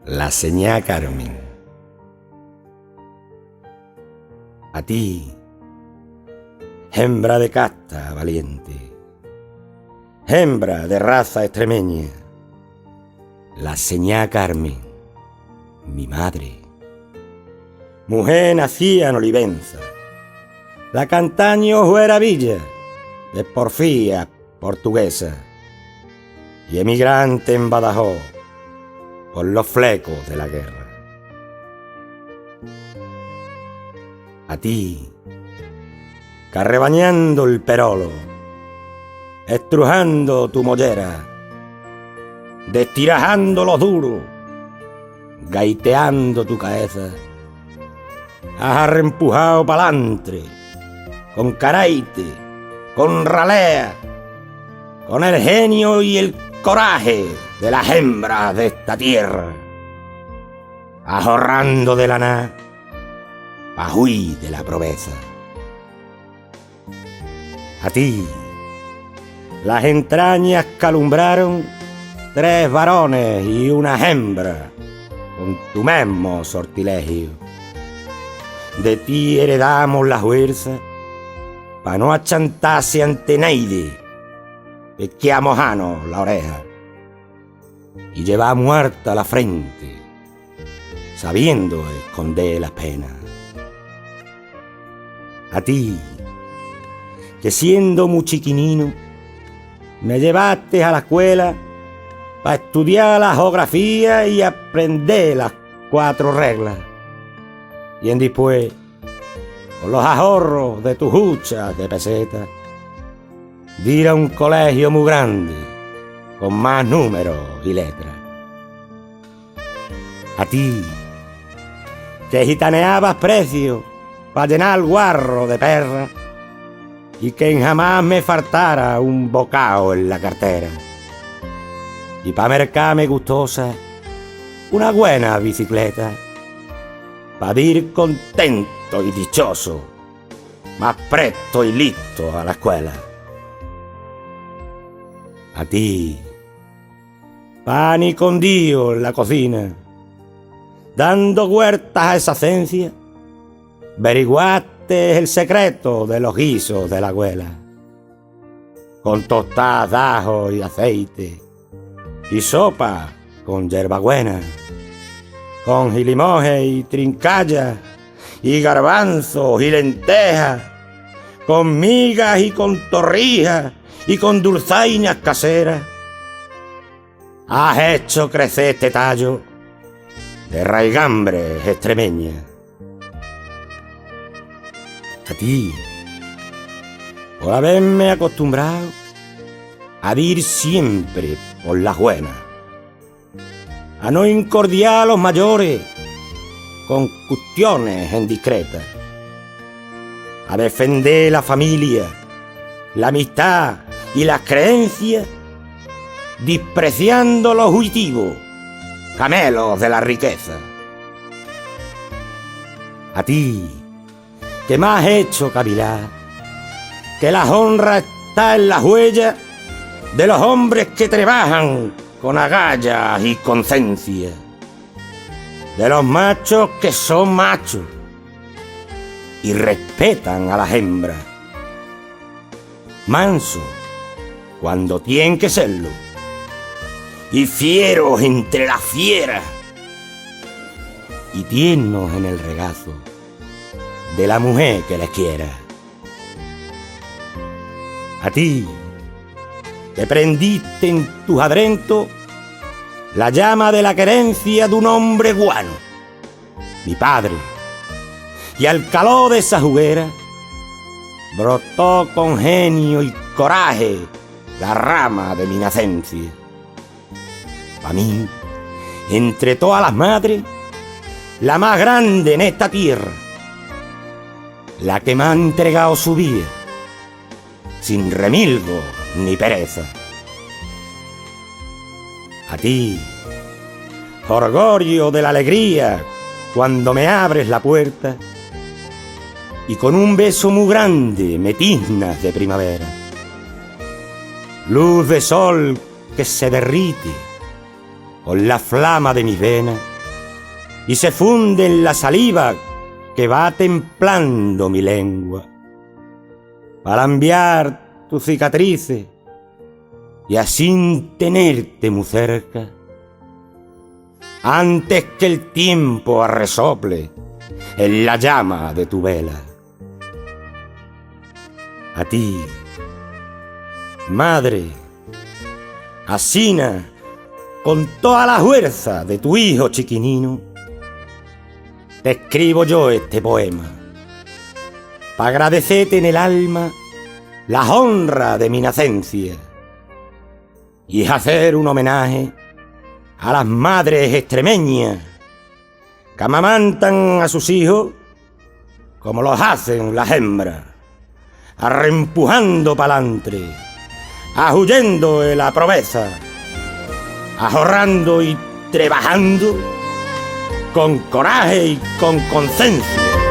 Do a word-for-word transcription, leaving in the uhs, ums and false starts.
La señá Carmen. A ti, hembra de casta valienti, hembra de raza estremeña, la señá Carmen, mi madri, mugé nacía en Olivença, la qu'antañu huera villa de Porfía portuguesa, i emigranti en Badajó por los flecus de la guerra. A ti, qu'arrebañandu el perolu, estrujandu tu mollera, destirajandu los durus, gaiteandu tu caeza, as arrempujau palantri, con caraiti, con ralea, con el genio i el coragi de las hembras d'esta tierra, ahorrandu de la ná pa huir de la probeza. A ti, las entrañas qu'alumbrarun tres varonis i una hembra con tu mesmu sortilegiu. De ti eredamus la huerça pa no achantal-si anti naidi, pequí amojanus la oreja i lleval muerta la frenti, sabiendu escondel las penas. A ti, que siendu mu chiquininu, me llevastis a la escuela pa estudial la jografía i aprendel las cuatru reglas. I endispués, con los ahorrus de tus huchas de pesetas, d'ir a un colegiu mu grandi, con más numerus i letras. A ti, que gitaneavas precius pa llenar el guarru de perras, i que enjamás me fartara un bocau en la cartera. I pa mercá-me gustosa una güena bicicleta, pa dir contentu i dichosu, más prestu i listu a la escuela. A ti, pan icondíu en la cozina, dandu güertas a esa cencia, veriguastis el secretu de los guisus de la güela. Con tostás d'aju i aceiti, i sopa con yerbagüena, con jilimojes i trincallas, i garbançus i lentejas, con migas i con torrijas, i con dulçainas caseras, as hechu crecel este tallu de raigambris estremeñas. A ti, por avel-me acostumbrau a dir siempri por las güenas, a no incordial los mayoris con custionis endiscretas, a defendel la familia, la amistá i las creencias, despreciandu los huitivus camelus de la riqueza. A ti, que m'as hechu cavilar que la honra está en las güellas de los hombris que trebajan con agallas i con cencia, de los machus que son machus i respetan a las hembras, mansus cuandu tien que selu, i fierus entri las fieras, i tienus en el regazu de la mugé que les quiera. A ti, que prendistis en tus adrentus la llama de la querencia d'un hombri güenu, mi padri, i al calol d'essa huguera brotó con geniu i coragi la rama de mi nacencia. Pa mi, entri toas las madris, la más grandi en esta tierra, la que m'á entregau su vía, sin remilgu ni pereza. A ti, jorgorio de la alegría cuandu me abris la puerta, i con un besu mu grandi me tiznas de primavera. Luz de sol que se derriti con la flama de mis venas, i se funden la saliva que va templandu mi lengua. Pa alambial tus cicatricis i assín tenel-ti mu cerca, antis que el tiempu arresopli la llama de tu vela. A ti, madri, assina, con toa la huerça de tu iju chiquininu, t'escrivu yo esti poema, pa agradecel-ti nel alma la honra de mi nacencia, i hazel un omenagi a las madris estremeñas, que amamantan a sus ijus comu lo hazin las hembras, arrempujandu palantri, ahuyendu la probeça, ahorrandu i trebajandu con coragi i con concencia.